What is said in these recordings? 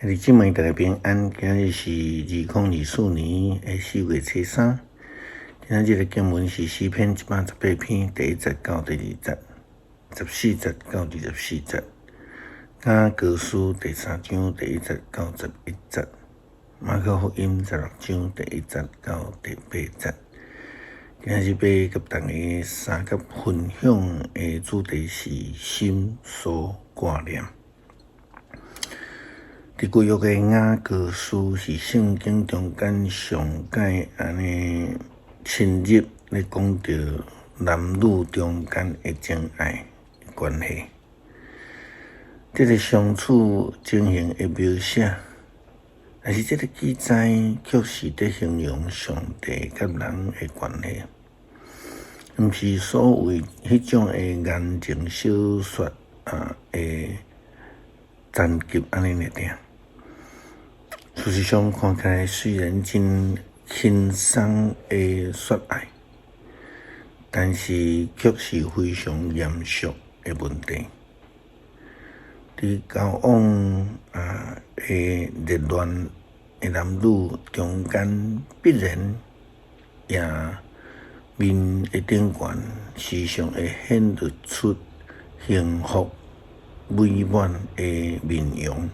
兄弟姊妹，大家平安。今日是2024年的4月初3。今仔日的經文是詩篇118篇第1節到第2節，14節到24節。雅歌書第三章第1節到11節。馬可福音16章第1節到第8節。今仔日欲佮大家相佮分享的主題是心所掛念。佇舊約的雅歌書是聖經中間上蓋按呢深入咧講著男女中間的情愛關係。這个相處情形的描寫，但是這个記載卻是佇形容上帝佮人的關係，毋是所謂彼種的言情小說啊的層級按呢爾爾。事實上，看起來雖然真輕鬆的說愛，但是卻是非常嚴肅的問題。佇交往啊的熱戀的男女中間，必然也面的頂懸，時常會顯露出幸福美滿的面容。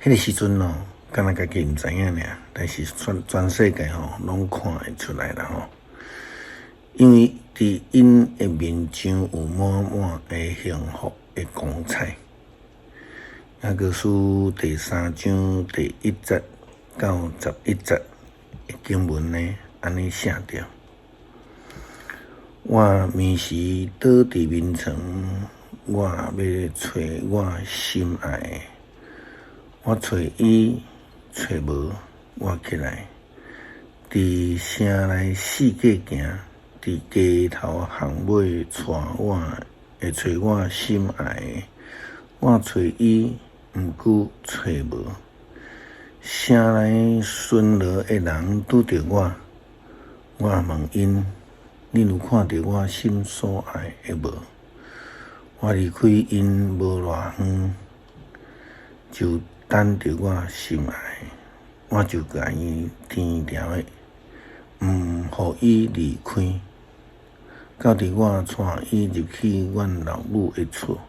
彼个時陣哦，敢若家己毋知影爾，但是全全世界吼攏看會出來啦吼。因為佇𪜶的面上有滿滿的幸福的光彩。雅歌書第三章第1節到11節的經文呢，按呢寫著：我暝時倒佇眠床，我欲揣我心愛的。我揣伊揣無，我起來，佇城內四界行，佇街頭巷尾揣我，會揣我心愛的。我揣伊，毋過揣無。城內巡邏的人拄著我，我問𪜶：恁有看著我心所愛的無？我離開𪜶無偌遠，就等著我心愛，我就共伊纏牢的，毋予伊離開，到佇我帶伊入去阮老母的厝，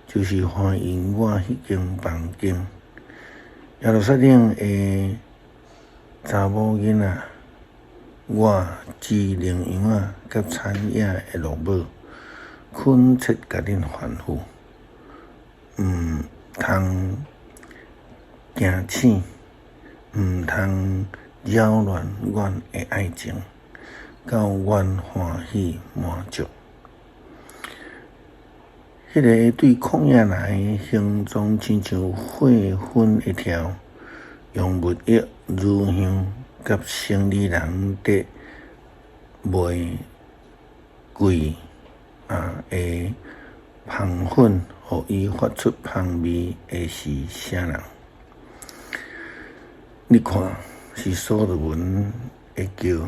就是歡迎我彼間房間。耶路撒冷的查某囡仔，我織羚羊仔佮田野的駱母，懇切共恁吩咐，毋通驚醒，毋通擾亂阮的愛情，到阮歡喜滿足。彼个對曠野來形狀親像血粉的柱，用蜜液、乳香佮生理人佇賣貴啊的香粉，予伊發出芳味的是啥人？你看，是所羅門的轎，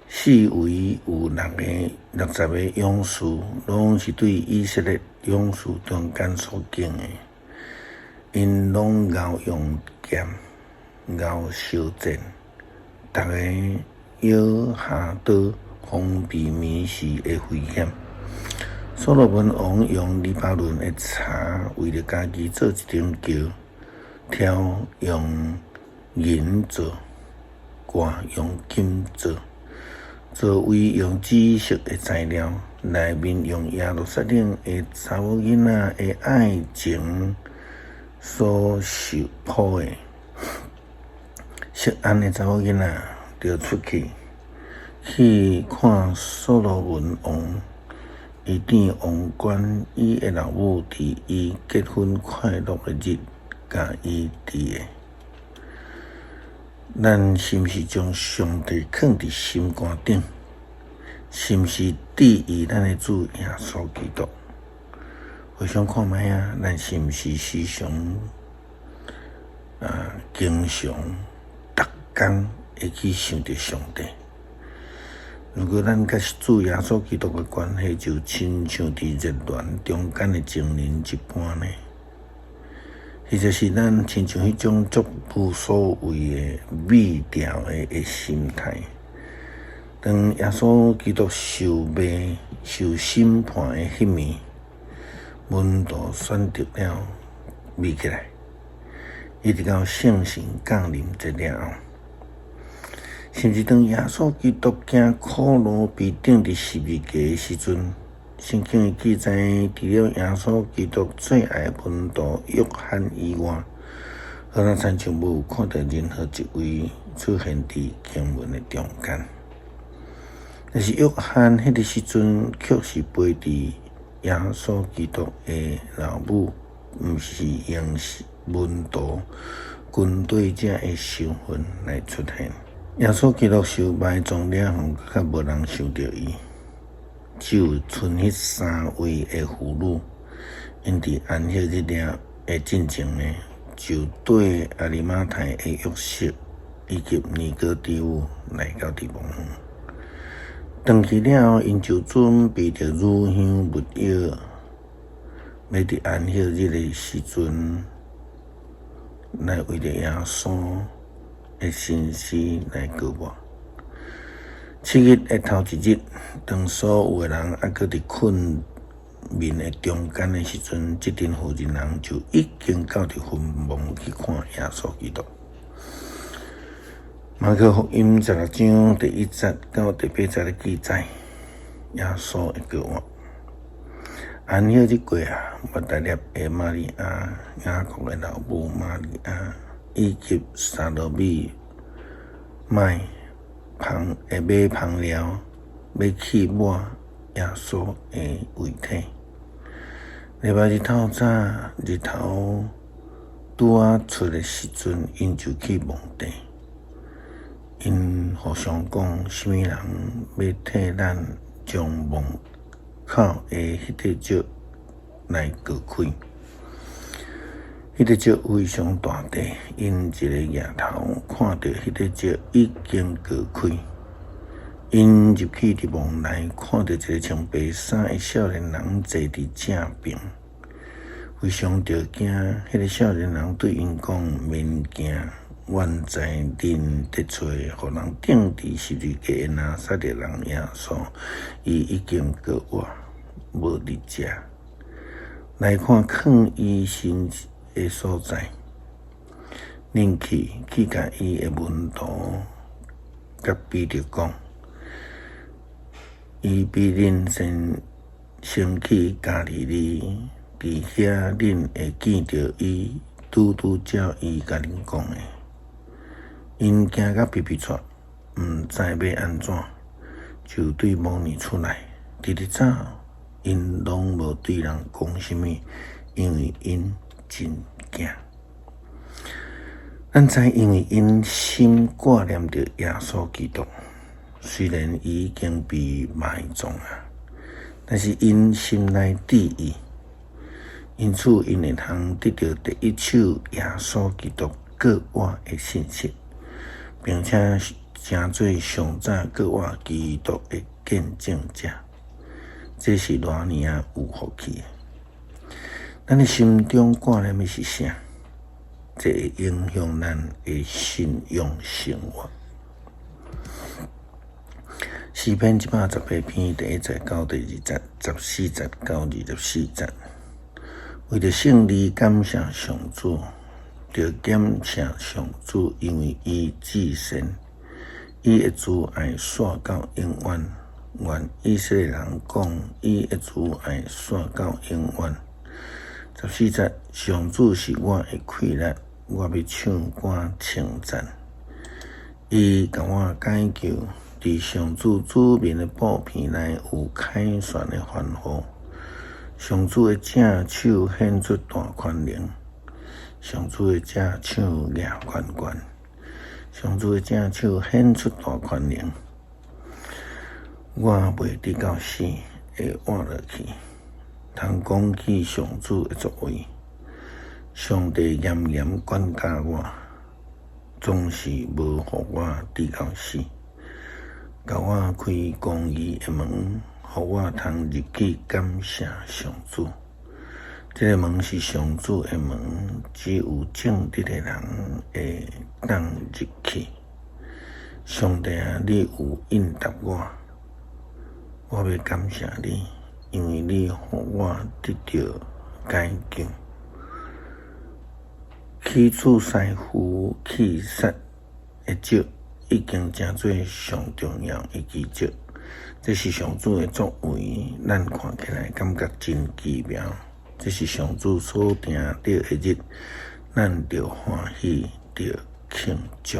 四圍有六个60個勇士，攏是對以色列勇士中間所揀的，𪜶攏𠢕用劍，𠢕燒箭，逐个腰下刀，防備暝時的危險。所羅門王用黎巴嫩的柴為著家己做一頂轎。柱用銀做，蓋用金做，座位用紫色的材料，內面用耶路撒冷的查某囡仔的愛情所繡鋪的。錫安的查某囡仔就出去去看所羅門王，伊戴王冠，伊的老母佇伊結婚快樂的日，共伊佇的。咱是毋是將上帝囥佇心肝頂？是毋是注意咱的主耶穌基督？回想看覓啊，咱是毋是時常啊，經常逐工會去想著上帝？如果咱佮主耶穌基督的關係就親像佇熱戀中間的情人一般呢？或者是咱親像彼種足無所謂的媚調的心態。當耶穌基督受賣、受審判的彼暝，門徒選擇了避起來，一直到聖神降臨這了後，甚至當耶穌基督行苦路被釘佇十字架的時陣，聖經的記載，除了耶穌基督最愛的門徒約翰以外，予若親像無看著任何一位出現佇經文的中間。但是約翰彼个時陣，卻是陪佇耶穌基督的老母，毋是用門徒跟隨者的身份來出現。耶穌基督受埋葬了後，閣較無人想著伊，只有賰彼三位的婦女，𪜶佇安息日了的進前呢，就綴亞利馬太的約瑟以及尼哥底母來到佇墓園。轉去了後，𪜶就準備著乳香沒藥，欲佇安息日的時陣來為著耶穌的身屍來膏抹。7日的頭一日，當所有的人猶閣佇睏眠的中間的時陣，這陣婦人人就已經到佇墳墓去看耶穌基督。馬可福音16章第1節到第8節的記載，耶穌的復活。安息日過啊，抹大拉的瑪利亞、雅各的老母瑪利亞，以及撒羅米買香的買香料，欲去抹耶穌的遺體。禮拜日透早，日頭拄仔出的時陣，𪜶就去墓地。𪜶互相講，啥物人欲替咱將墓口的彼塊石來割開？彼塊石非常大塊，𪜶一个舉頭看著彼塊石已經割開。𪜶入去佇墓內，看著一个穿白衫的少年人坐佇正爿，非常著驚。彼个少年人對𪜶講：免驚，阮知恁佇揣予人釘佇十字架的拿撒勒人耶穌，伊已經復活，無佇遮。來看囥伊身的所在，恁去去共伊的門徒佮彼得講，伊比恁先先去加利利，佇遐恁會見著伊，拄拄照伊共恁講的。𪜶驚甲皮皮掣，毋知欲按怎，就對墓裡出來，直直走。𪜶攏無對人講啥物，因為𪜶真驚。咱知，因為𪜶心掛念著耶穌基督，雖然伊已經被埋葬啊，但是𪜶心內致意，因此𪜶會通得著第一手耶穌基督復活的信息，並且成做上早復活基督的見證者，這是偌爾仔有福氣的。咱的心中掛念的是啥？這會影響咱的信仰生活。詩篇118篇第1節到第2節，14節到24節，為著勝利感謝上主，著感謝上主，因為伊至善，伊的慈愛續到永遠。願以色列人講，伊的慈愛續到永遠。14節，上主是我的氣力，我欲唱歌稱讚。伊共我解救，佇上主子民的布棚內有凱旋的歡呼。上主的正手顯出大權能，上主的正手舉懸懸，上主的正手顯出大權能。我袂直到死，會活落去，通講起上主的作為。上帝嚴嚴管教我，總是無予我直到死。共我開公義的門，予我通入去感謝上主。這个門是上主的門，只有正直的人會當入去。上帝啊，你有應答我，我欲感謝你，因為你予我得著解救。起初師傅去殺的石已經成做上重要的基石，這是上主的作為，咱看起來感覺真奇妙。這是上主所定的日，咱著歡喜，著慶祝。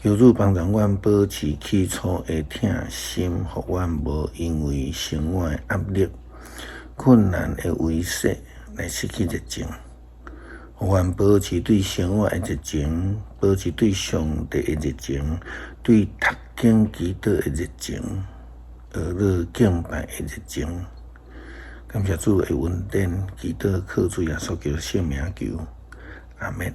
求主幫助阮保持起初的疼心，予阮無因為生活的壓力、困難的威脅來失去熱情。予阮保持對生活的熱情，保持對上帝的熱情，對讀經祈禱的熱情，學樂敬拜的熱情。感謝主的恩典，祈禱靠主耶穌基督聖名求，阿們。